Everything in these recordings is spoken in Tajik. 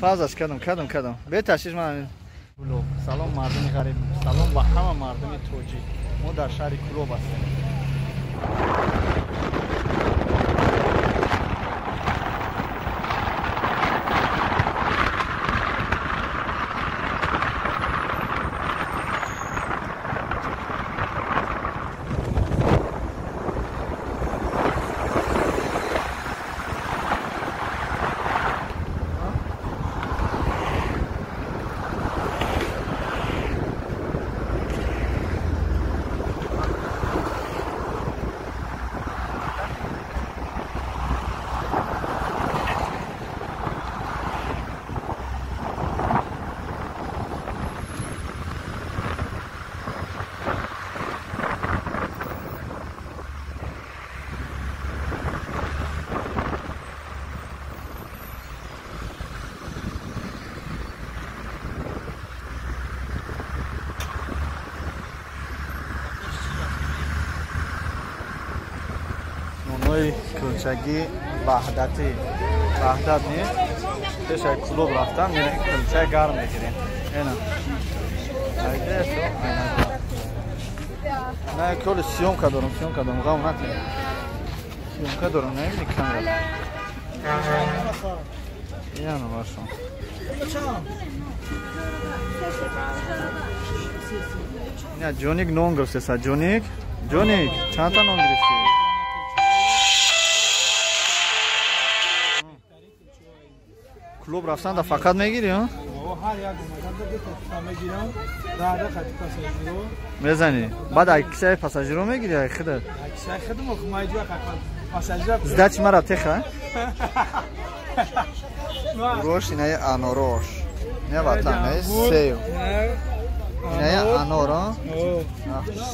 Паузаш кардам, кардам, кардам. Беташиш ман. Кулоб. Салом мардуми ғариб. Салом ба ҳама мардуми тоҷик. Мо дар шаҳри Кулоб ҳастем. Кулчаги Ваҳдатӣ. Ваҳдат не? Пеш аз клуб рафтан мерем кулчаи гарм мегирем. Эна. Айдешо, айна. На коли съёмка дорам, съёмка дорам, ғам натем. Съёмка дорам, намебини камера. Яна башон. Не, Ҷоник нон гирифтеса, Ҷоник. Ҷоник, чанд та нон гирифтӣ? Клуб рафтан да фақат мегирӣ, ҳа? Ҳар як омаданда ду та мегирам, даҳ хати пассажиро. Мезанӣ. Баъд ай кисаи пассажиро мегирӣ, ай худат? Ай кисаи худам, охи ман иҷо фақат пассажиро. Сдачи мара теха? Рош инаи анорош. Не ватан, не сею. Инаи анор, а?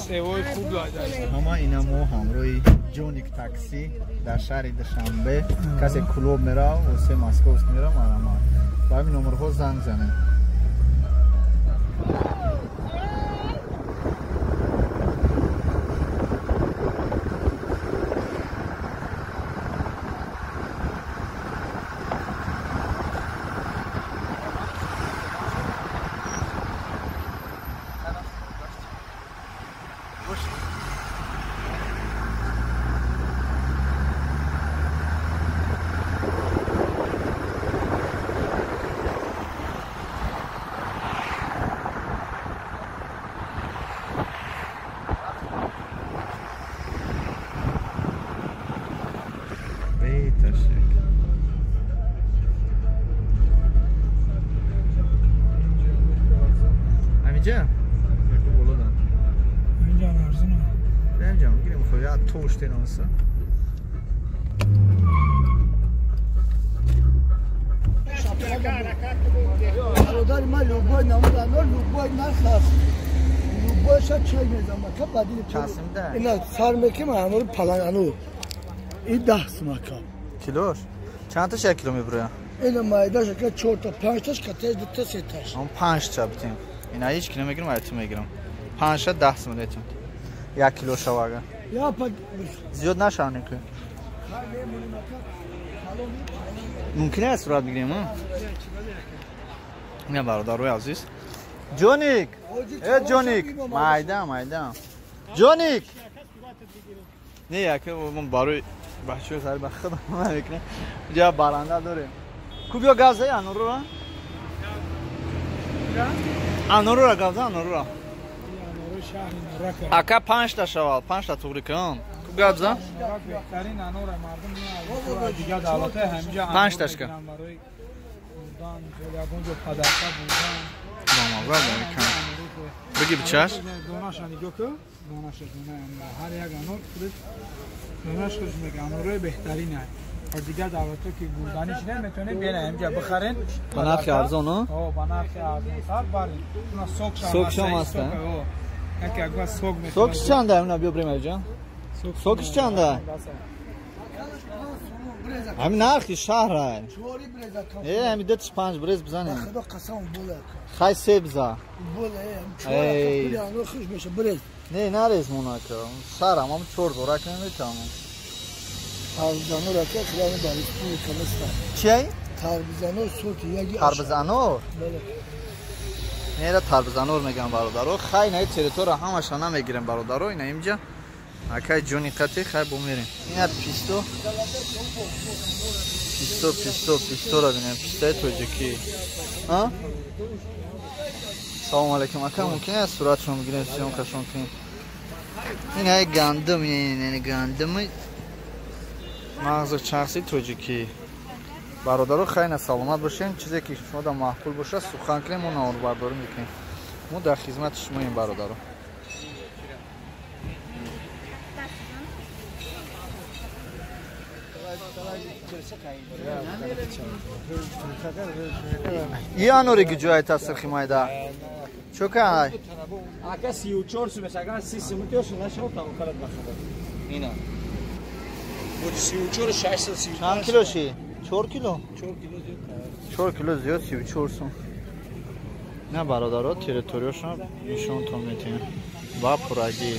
Севои хуб дорад. Ҳама ина мо ҳамроҳи Ҷоник такси дар шаҳри Душанбе касе клуб мерав, осе Московск мерав, марама. Ба ҳамин номерҳо занг занед. Бародари ман любой намуд анор, любой нарх ҳаст. Любойша чой мезанам. Ака бадини ина сар мекунам анори палан анор. И 10 сум ака. Килош? Чанд таш як кило мебуря? Ина майдаш ака 4 та, 5 таш катеш 2 та 3 таш. Он 5 та битем. Ина ҳеч кило мегирам, ай ту мегирам. 5 та 10 сум метем. Як кило шавага. Я па зиёд нашавем ки. Мумкин аст сурат бигирем, а? Не бародарои азиз. Ҷоник! Э Ҷоник! Майда, майда. Ҷоник! Не, яке ман барои бачаҳои сари ба худам намекунам. Инҷа баранда дорем. Ку биё гап зай анорора? Анорора гап зай, анорора. Ака 5 та шавал, 5 та туғри кун. Ку гап зан? Беҳтарин анора мардум меояд. Дигар давлатҳои ҳаминҷа 5 ташка. Бурдан, ягон ҷо падарка бурдан. Мамаза мекунам. Биги бичаш. Донаша нигоҳ кун. Донаша дона ҳар як анор худаш донаш худаш мега анорои беҳтарин аст. Аз дигар давлатҳо ки бурданиш наметавонед биёед ҳаминҷа бихарен. Ба нархи арзон, а? О, ба нархи арзонтар барин. Уна сокшам Сокшам аст. Яке агва сок мехӯрад. Сокш чанда? Уна биё брем аҷа. Сокш чанда? Ҳамин нархи шаҳр ай. Э, ҳамин 25 брез бизанем. Худо қасам бола. Хай се биза. Бола, э, чор анор хуш меша брез. Не, нарез монака. Шаҳрам ҳам 4 зора кунем метавонам. Анор ака хилани ба республика неста. Чиай? Тарбизанор сорти яги. Тарбизанор? Бале. Нера тарбизанор меган бародаро. Хай на территория ҳамаша намегирем бародаро. Ина инҷа акай ҷони қати хай бумерем. Ина писто. Писто, писто, писто ра бинем. Пистаи тоҷикӣ. А? Салом алейкум. Ака мумкин аст суратшон бигирем, съёмкашон кунем? Ин ай гандум, ин гандуми мағзи чарси тоҷикӣ. Бародаро хайна саломат бошем. Чизе ки шумо дар маъқул бошад сухан кунем, мо наворбардорӣ мекунем. Мо дар хизмати шумоем бародаро. И анори гиҷои тасирхи майда. Чо кай? Ака 34 сум, агар 30 сум тиёш нашав таваккалат ба Худо. Ина. Буд 34 634. Чанд кило ши? 4 кило? 4 кило зиёд. 4 кило зиёд 34 сум. На бародаро территорияшон нишонтон метиҳем. Ба пурагӣ.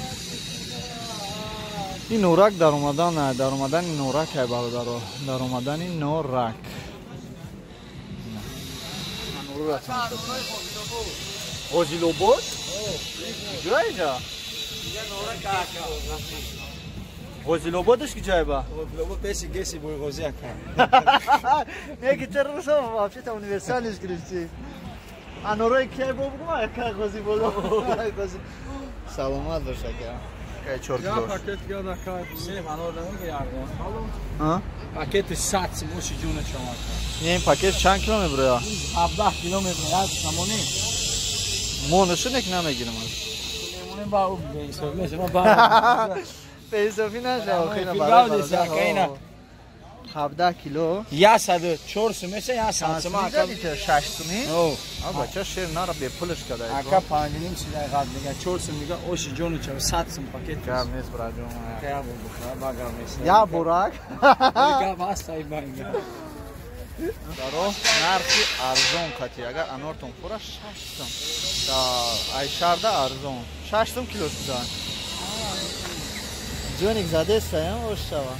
Ин норак даромадан, даромадани норак ай бародаро, даромадани норак. Ғозилобод? Куҷое ҷа? Ғозилободаш куҷое ба? Ғозилобод пеши геси Бойғозӣ ака. Не ки чаро русо вообще-то универсалиш гирифти. Анорои киай бо бугум ака Ғози боло. Саломат бош ака. Кай 4 кило. Пакет гада кай. Се анор намеги арзон. А? Пакети 100 сум оши ҷуна чамака. Не, ин пакет чанд кило меброя? 17 кило меброя, самони. Мо ношунек намегирем. Мемонем ба беинсоф мешава ба. Беинсофӣ нашава, хеле барои. 17 кило. 104 сум меша, 100 сум ака. 6 сумӣ? А бача шер нара бепулш када. Ака 5.5 сидай қад мега, 4 сум мега, оши ҷону ча 100 сум пакет. Гап нест браҷон. Я бу ба гап нест. Я бурак. Гап аст ай ба инга. Даро нархи арзон қати. Агар анортон хӯра 6 сум. Да ай шарда арзон. 6 сум кило шуда. Ҷоник задеста, ош шава.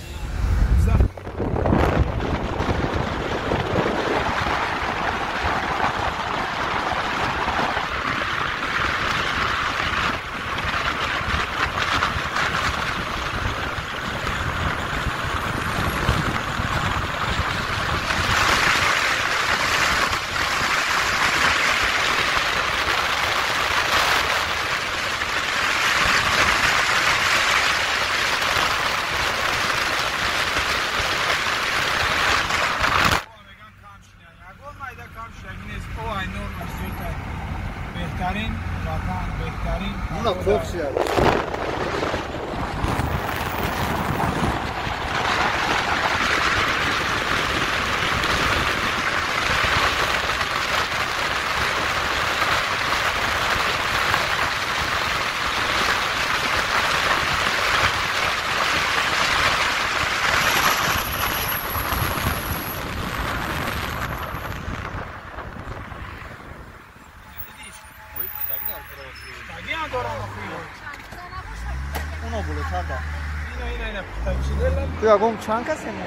Ягон чанд касе мо?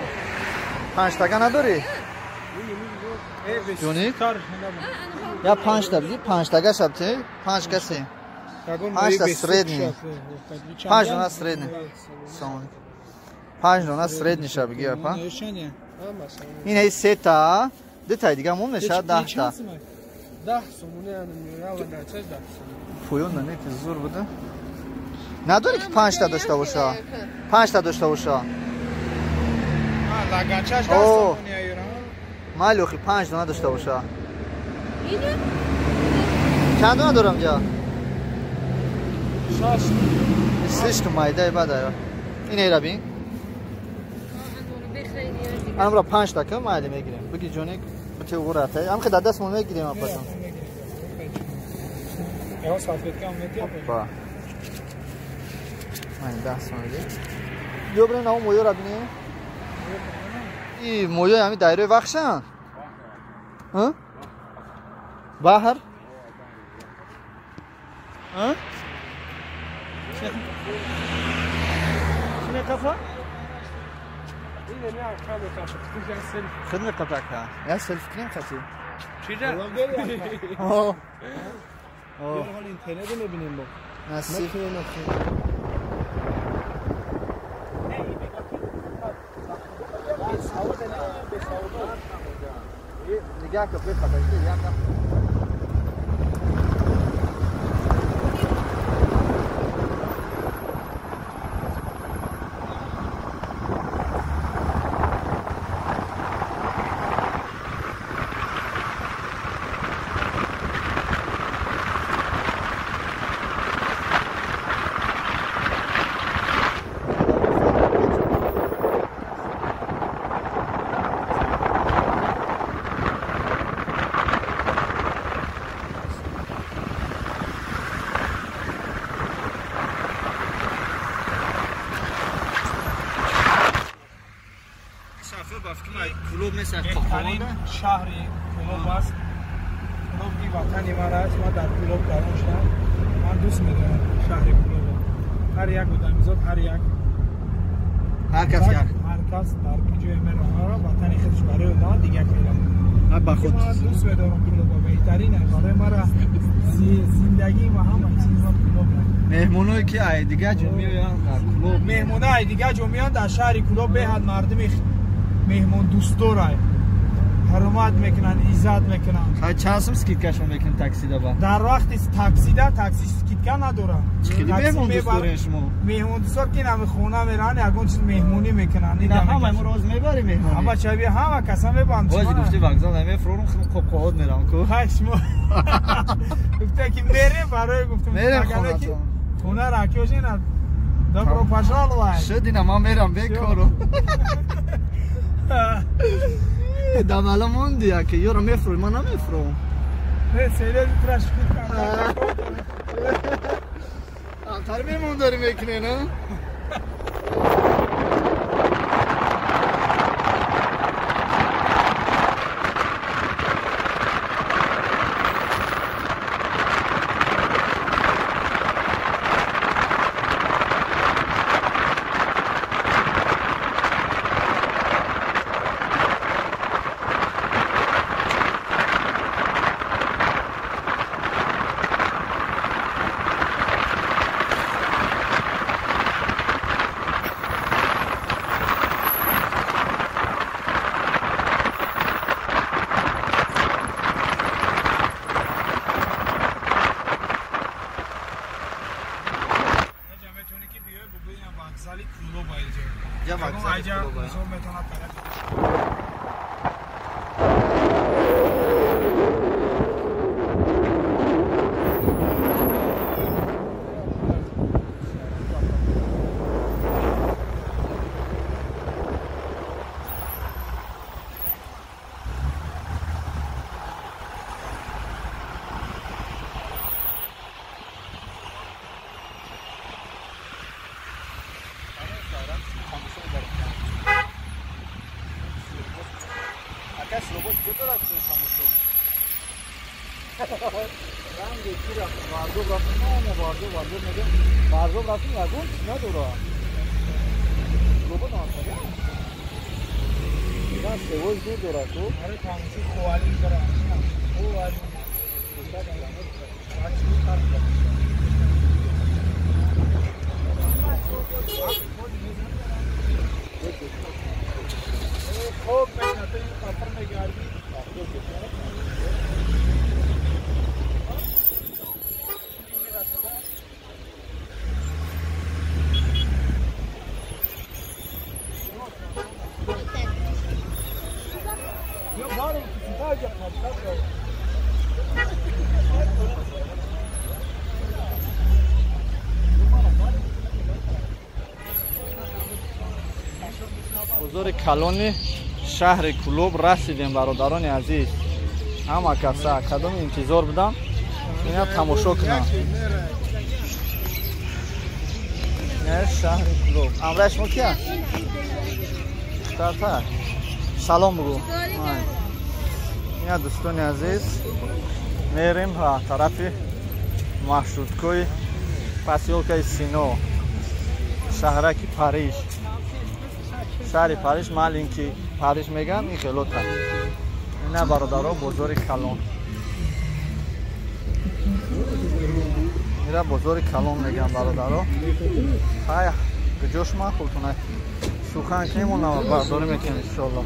Панҷтага надорӣ? Ҷоник? Я панҷта биди, панҷтага шабте, панҷ касе. Панҷта средний. Панҷ дона средний. Салом. Панҷ дона средний ша биги апа. Ин эй сета, дутаи дига мон мешавад 10та. 10 сомони ана меояд, 10 сомони. Поён нанети зур буда. Надорӣ ки панҷта дошта боша? Панҷта дошта боша. Лаганчаш 10 сомони айра. Майли охи 5 дона дошта боша. Чанд дона дорам ҷа? 6. Слишком майда бад айра. Ин айра бин. Анамра 5 та ка майли мегирем. Биги ҷоник бите уғурата. Ам хе дар дастмон мегирем апатон. Яо салфетка ам метия. Опа. Ман 10 сомони. Биё бирем намо моёра бинем. И моёи ҳами дайрои вахшан? Баҳр? Чӣ меқафа? Худ меқапака. Я селфи кунем хати. Чижа? О. О. Ҳол интернет мебинем бо. Насиб. Нигоҳ кун бехабарӣ як беҳтарин шаҳри Кӯлоб аст. Кӯлоб ки ватани ман аст. Ман дар Кӯлоб калон шудам. Ман дӯст медорам шаҳри Кӯлобро. Ҳар як одамизод, ҳар як ҳар кас як ҳар кас дар ҷое меравад, ватани худаш барои одам дигар хеле. Ба худ ман дӯст медорам Кӯлобро, беҳтарин аст барои мара. Зиндагии ма ҳама чиз ма Кӯлоб аст. Меҳмоное ки ай дигар ҷо меоянд дар Кӯлоб, меҳмонаи ай дигар ҷо меоянд дар шаҳри Кӯлоб беҳад мардуми меҳмондӯстдорай, ҳурмат мекунанд, иззат мекунанд. Хай чанд сум скидкашон мекунед таксида ба? Дар вақти таксида такси скидка надорад. Чӣ хеле меҳмондӯстдорен шумо? Меҳмондӯстдор ки нами хона мераванд, ягон чиз меҳмонӣ мекунанд. Ина ҳама мо роз мебарем меҳмонӣ. Ҳама чаби ҳама каса мебаранд. Боз гуфти вокзал намефурорум, худам қопқоҳот меравам ку. Хай шумо гуфта ки мерем барои гуфтум. Мерем хонатон. Хона ракёшина. Добро пожаловать. Шуд ина ман мерам бекору. Дамала монди яке ёро мефурӯй, ман намефурӯм. Не, серьёзно трашкит кардам. Антар меҳмондорӣ мекунӣ, на? Бозори калони шаҳри Кӯлоб расидем, бародарони азиз. Ҳама каса кадом интизор будам, ина тамошо кунам. Не шаҳри Кӯлоб. Амраи шумо кия? Духтарта. Салом бугу. Ина дӯстони азиз, мерем ба тарафи маршруткои посёлкаи Сино, шаҳраки Париж. Шаҳри Париж маленький Париж меган, ин хелота. Ина бародаро бозори калон. Ира бозори калон меган бародаро. Хай, куҷош махултунай? Сухан кунем, онама бардорӣ мекунем иншоалло.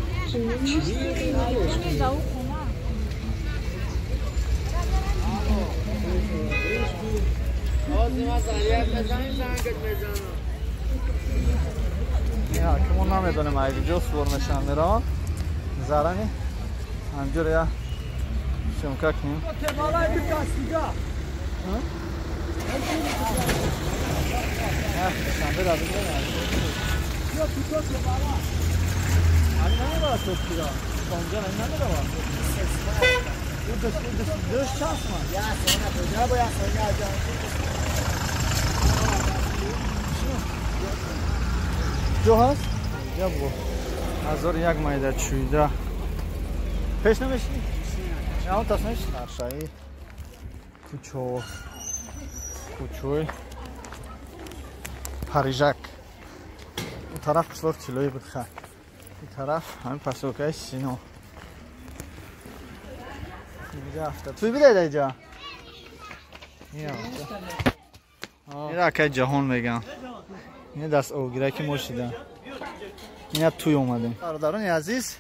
Ки мо намедонем ай куҷо сувор мешаванд мераванд. Зарани ҳамҷоро я съёмка кунем. Ҷо ҳаст? Ҷа бо 1001 майда чӯида. Пеш намешинӣ? Ҳамон тас намешинӣ? Аршаи кӯчо кӯчои Парижак. Он тараф қишлоқ Тиллоӣ буд ха. Ин тараф ҳамин посёлкаи Сино. Инҷа афта. Туй бидаед инҷа? Ира акай ҷаҳон мегам. Ина даст овгира ки мо шида. Ина туй омадем. Бародарони азиз,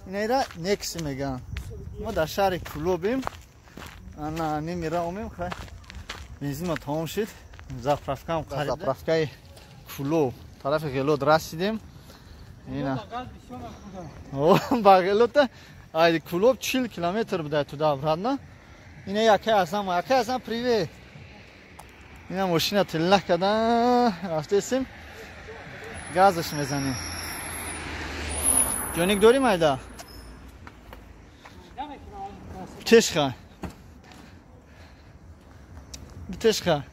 ина ира Некси меган. Мо дар шаҳри Кулобем. Ана нимира омем хай. Бензин тамом шид. Заправкаам қариб. Заправкаи Кулоб тарафи Ғелот расидем. Ина. Ба Ғелота ай Кулоб 40 километр буда туда обратно. Ина якай азам, якай азам привет. Ина мошина тиллах кардан рафтесим. Газаш мезанем. Ҷоник дорӣ майда? Битешха. Битешха.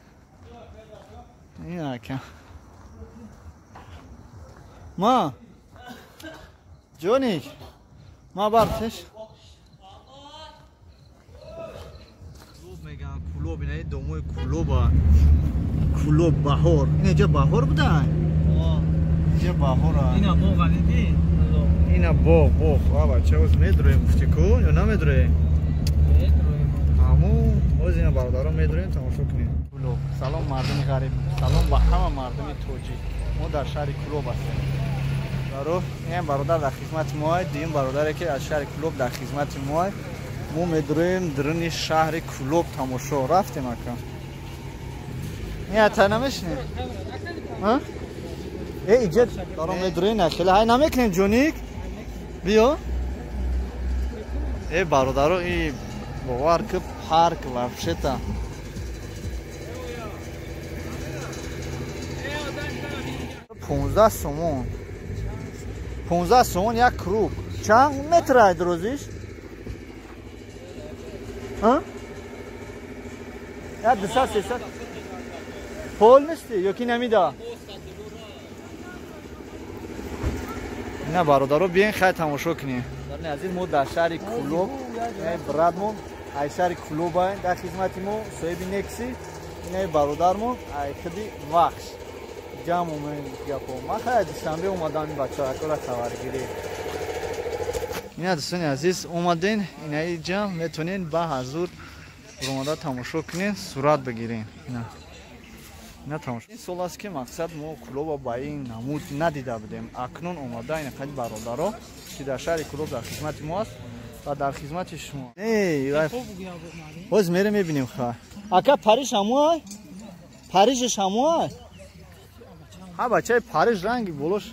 Ина ака. Ма. Ҷоник. Ма бар теш. Клуб меган, клуб ина домои клуба. Клуб баҳор. Ина ҷа баҳор буда? Инҷа баҳора. Ина боғ алиди? Ина боғ, боғ. А бача оз медроем гуфти ку ё намедроем? Медроем. Аму оз ина бародарон медроем тамошо кунем. Кулоб. Салом мардуми ғариб. Салом ба ҳама мардуми тоҷик. Мо дар шаҳри Кулоб ҳастем. Баро, ин бародар дар хизмати мо, дуюм бародаре ки аз шаҳри Кулоб дар хизмати мо. Мо медроем даруни шаҳри Кулоб тамошо. Рафтем ака. Не, та намешинем? Ҳа? Э, иҷа баро медроем нахеле. Ҳай намекунем ҷоник? Биё. Э, бародаро, и бовар ки парк вообще-то. 15 сомон. 15 сомон як круг. Чанд метр ай дорозиш? Ҳа? Я 200-300. Полностью ё ки намида? Ина бародаро биен хай тамошо кунем. Азиз, мо дар шаҳри Кулоб, братмон ай шаҳри Кулоб дар хизмати мо соҳиби Некси, инаи бародармон ай худи Вахш. Ҷамъ омем гапо. Ман хай Душанбе омадам ин бачаҳакора хабаргирӣ. Ина дӯстони азиз, омаден инаи ҷамъ метавонен ба ҳазур омада тамошо кунен, сурат бигирен. Ина. Ина тамошо. Ин сол аст ки мақсад мо Кулоба ба ин намуд надида будем. Акнун омада ин қади бародаро ки дар шаҳри Кулоб дар хизмати мо аст ва дар хизмати шумо. Эй, боз мерем мебинем ха. Ака Париж ҳамоай? Парижш ҳамоай? Ҳа бачаи Париж ранги болош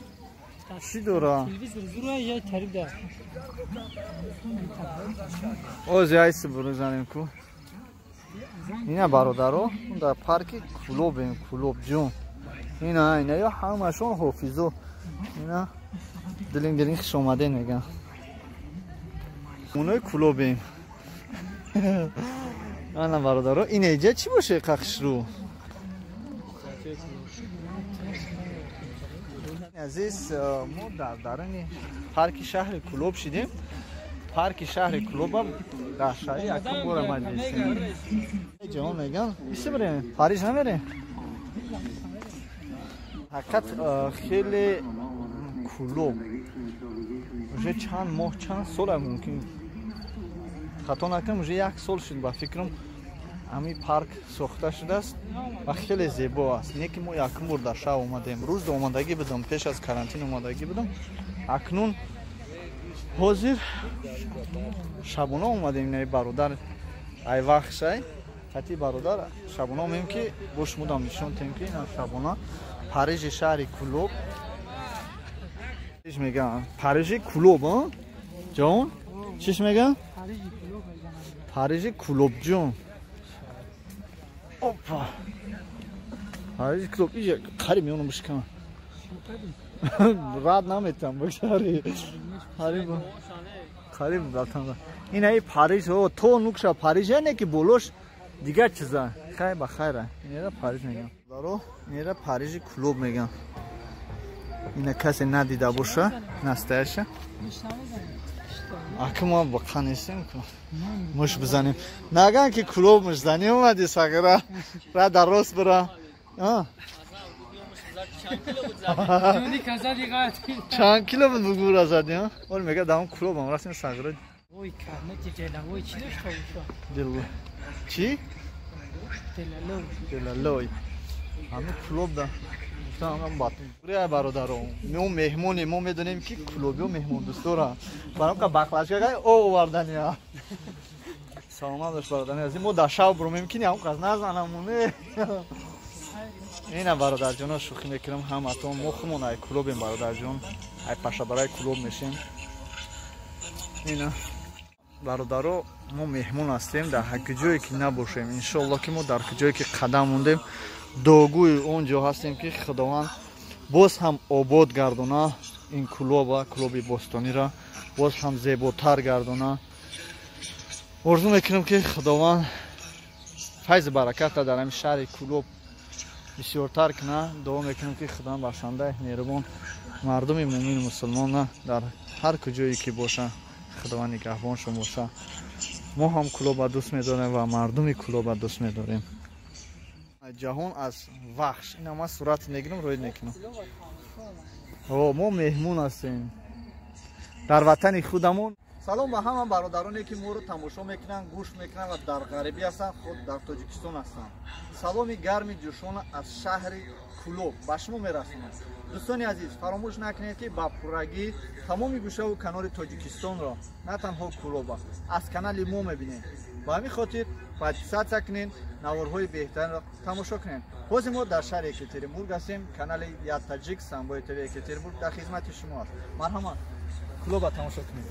чӣ дора? Телевизор зура я тариф да. Оз яйси буру занем ку. Ина бародаро дар парки Кулобем, Кулоб ҷон. Ина ина ё ҳамашон ҳофизо. Ина дилин дилин хуш омаден меган. Онои Кулобем. Ана бародаро, ина иҷа чӣ боше қахшру? Азиз, мо дар даруни парки шаҳри Кулоб шидем. Парки шаҳри Кулоба дар шаҳри якум бора маҷлисем. Ҷаҳон меган, биси бирем, Париж намерем? Ҳақиқат хеле Кулоб уже чанд моҳ, чанд сол мумкин хато накунам, уже як сол шуд ба фикрам ҳамин парк сохта шудааст ва хеле зебо аст. Не ки мо якум бор дар шаб омадем, рӯз омадагӣ будам, пеш аз карантин омадагӣ будам. Акнун ҳозир шабона омадем. Инаи бародар ай вақт хати бародар шабона омем ки бо шумодам нишон тем ки ина шабона Парижи шаҳри Кулоб мегӯянд. Парижи Кулоб ҷон чиш мегӯянд? Парижи Кулоб ҷон. Опа, Парижи Кулоб иҷа қариб меонам бишкам рад наметам бошари қариб қариб ратам. Инаи Париж то нукша Париж не ки болош дигар чиза. Хай ба хайра, инера Париж мегӯям. Даро инера Парижи Кулоб мегӯям. Ина касе надида боша настаяша. Ака мо ба нестем муш бизанем. Наган ки Кулоб муш занем омади сағира ра дар рост бира. Чанд кило буд бугура зади? Ол мега даҳон Кулобам растем сағира. Чӣ? Делалой. Ҳамин Кулоб да гуфтам батун. Бародаро, мо меҳмонем, мо медонем ки кулобиё меҳмондӯстдоранд. Баром ка баклажка гай овардания. Саломат бош бародари азиз. Мо дар шаб бромем ки ҳам қаз назанамоне. Ина бародарҷоно шӯхӣ мекунам ҳаматон. Мо хумон ай Кулобем бародарҷон. Ай пашабарай Кулоб мешем. Ина бародаро, мо меҳмон ҳастем дар ҳар ҷое ки набошем. Иншоалло ки мо дар ҷое ки қадам мондем дуогӯи он ҷо ҳастем ки Худованд боз ҳам обод гардона ин Кулоба, Кулоби бостонира боз ҳам зеботар гардона. Орзу мекунам ки Худованд файзи бараката дар ҳамин шаҳри Кулоб бисёртар куна. Дуо мекунам ки Худованд бахшандаи меҳрубон мардуми мӯмину мусулмона дар ҳар куҷое ки бошанд Худованд нигаҳбоншон боша. Мо ҳам Кулоба дӯст медорем ва мардуми Кулоба дӯст медорем. Ҷаҳон аз Вахш. Ина ман сурат мегирам, рӯй мекунам. Мо меҳмон ҳастем дар ватани худамон. Салом ба ҳама бародароне ки моро тамошо мекунанд, гӯш мекунанд ва дар ғарибӣ ҳастанд, худ дар Тоҷикистон ҳастанд. Саломи гарми ҷӯшона аз шаҳри Кулоб ба шумо мерасонам. Дӯстони азиз, фаромӯш накунед ки ба пуррагӣ тамоми гӯшаву канори Тоҷикистонро, на танҳо Кулоба, аз канали мо мебинед. Ба ҳамин хотир подписаться кунед, наворҳои беҳтаринро тамошо кунед. Ҳозир мо дар шаҳри Екатеринбург ҳастем. Канали Я Таджик Самбои ТВ Екатеринбург дар хизмати шумо аст. Марҳамат, Кулоба тамошо кунед.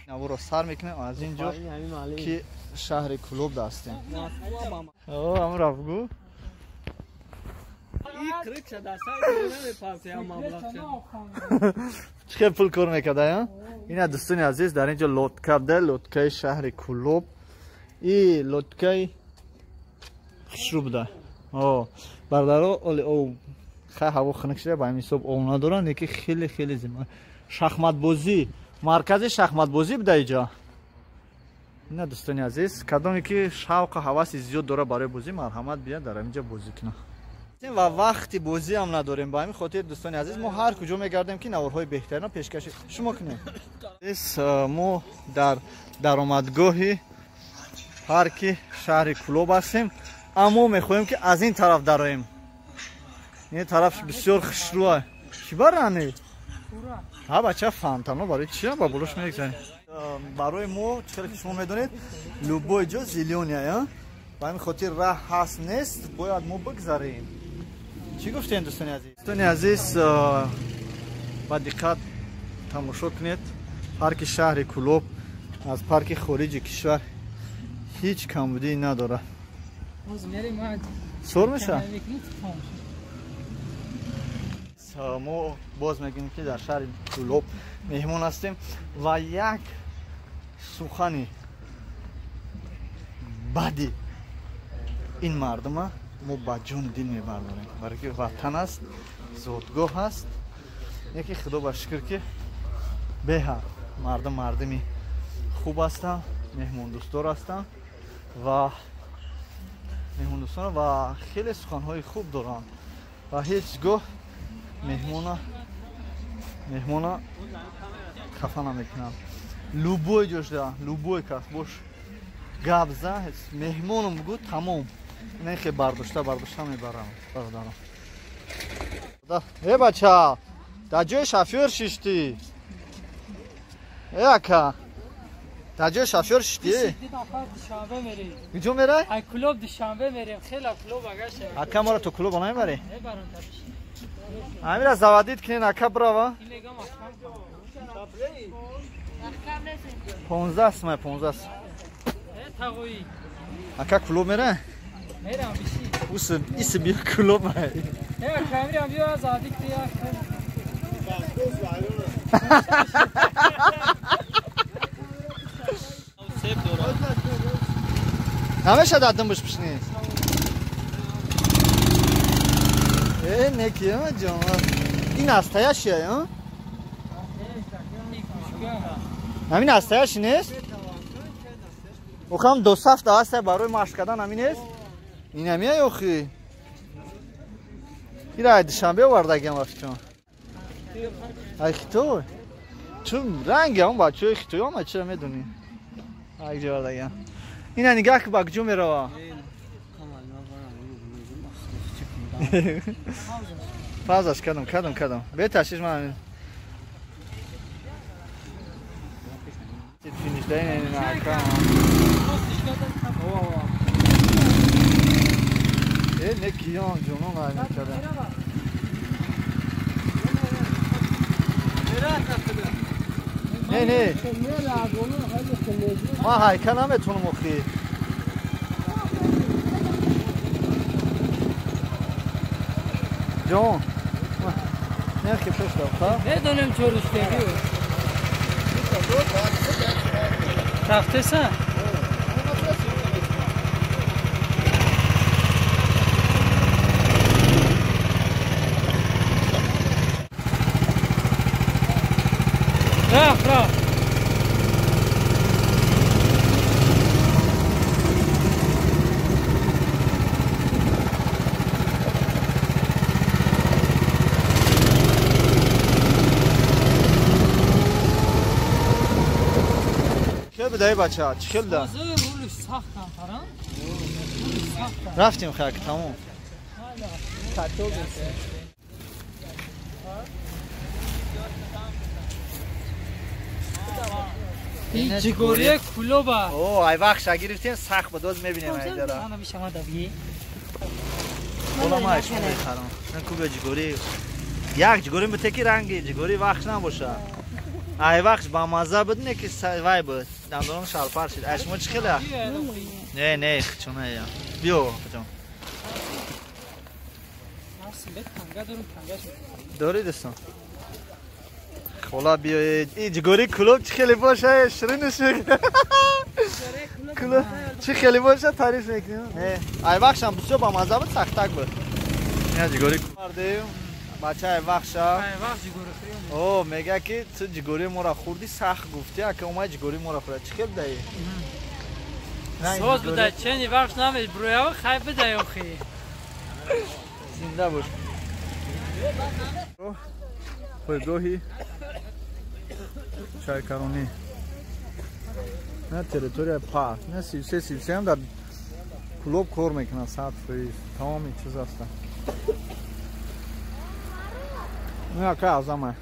Наворро сар мекунем аз ин ҷо ки шаҳри Кулоб ҳастем. Ҳамн рафт гӯ. Чӣ хел пул кор мекарда? Ина дӯстони азиз, дар ин ҷо лодка буда, лодкаи шаҳри Кулоб. И лодкаи хушрӯ буда. Бародаро, оли об хай ҳаво хунук шуда, ба ҳамин ҳисоб об надоранд, лекин хеле хеле зима. Шахматбозӣ, маркази шахматбозӣ буда иҷо. Ина дӯстони азиз, кадоме ки шавқу ҳаваси зиёд дора барои бозӣ, марҳамат биёд дар ҳамин ҷо бозӣ кунад. Ва вақти бозӣ ҳам надорем. Ба ҳамин хотир дӯстони азиз, мо ҳар куҷо мегардем ки наворҳои беҳтаринро пешкаши шумо кунем. Мо дар даромадгоҳи парки шаҳри Кулоб ҳастем, аммо мехоҳем ки аз ин тараф дароем. Ин тараф бисёр хушрӯа. Чӣ баране? Ҳа бача, фонтано барои чи ба болош мегзарем? Барои мо, чӣ хеле ки шумо медонед, любой ҷо зелёния. Ба ҳамин хотир раҳ ҳаст нест, бояд мо бигзарем. Чӣ гуфтем дӯстони азиз? Дӯстони азиз, ба диққат тамошо кунед. Парки шаҳри Кулоб аз парки хориҷи кишвар ҳеҷ камбудӣ надорад. Сор мешавад? Мо боз мегӯем ки дар шаҳри Кулоб меҳмон ҳастем ва як сухани бади ин мардума мо ба ҷону дил мебардорем, барои ки ватан аст, зодгоҳ аст. Яке худо ба шукр ки беҳад мардум мардуми хуб ҳастанд, меҳмондӯстдор ҳастанд ва меҳмондӯстон ва хеле суханҳои хуб доранд. Ва ҳеҷ гоҳ меҳмона хафа намекунам. Любой ҷошда, любой кас бош гап за, меҳмонам бугу тамом. Ина хе бардошта мебарам, бародарам. Э бача, дар ҷои шофёр шиштӣ. Э ака, дар ҷои шофёр шиштӣ? Куҷо мерай? Ай клуб Душанбе мерем, хела клуб агаша. Ака моро то клуб намебарӣ? Амира заводит кунен ака брава. 15 сма 15. Ака клуб мерай? Мерам биши. Усм исм бия клуб ай. Э камерам биё заводит я. Намеша дадим буш пишни. Э некия ҷон. Ин настоящая, а? Ҳамин настоящий нест? Охам ду сафта ҳаст барои машқ кардан ҳамин нест? Ин ҳамия охи? Ира Душанбе овардагиам вақт чон. Ай хитой? Чун ранги он бачаҳои хитой ама чира медонӣ? Ай ҷо овардагиам. Ина нигаҳ ки ба куҷо мерава? Паузаш кардам. Беташиш ман. Финиш даин ака. Э не киён ҷонон ай мекарда. Не. Ма ҳайка наметонам охи. Ҷон. Нерхи пеш рафта. Медонем чо руштегӣ. Рафтеса? Рафт. Дай бача, чӣ хел да? Рафтем хак, тамом. Ин ҷигория кулоба. О, ай вақт гирифтем, сахт буд, боз мебинем айдара. Бола ма ишмо мехарам. Ин кубе ҷигорӣ. Як ҷигорӣ бите ки ранги ҷигорӣ вақт набоша. Ай вақт бамаза буд, не ки вай буд. Дандонам шалпар шид. Ай шумо чӣ хела? Не, чуна я. Биё, ҷон. Дори дӯстон. Хола биёед. Ин ҷигорӣ клуб чӣ хеле боша, ширинш мекунад. Клуб чӣ хеле боша таъриф мекунем. Не, ай вақтшам бисёр бамаза буд, сахтак буд. Ина ҷигорӣ мардем. Бача ай вақтша. Ай вақт ҷигорӣ хӯрем. О, мега ки ту ҷигорӣ моро хӯрдӣ, сахт гуфтӣ, ака омай ҷигорӣ моро хӯрд. Чӣ хел даи? Соз буда, чени вақт намебурӯяв, хай бидай охи. Зинда бош. Пойгоҳи чайкаронӣ. На территория парк, на 33 ҳам дар клуб кор мекунад, 100%. Тамоми чиз ҳастанд. Не, ака азама.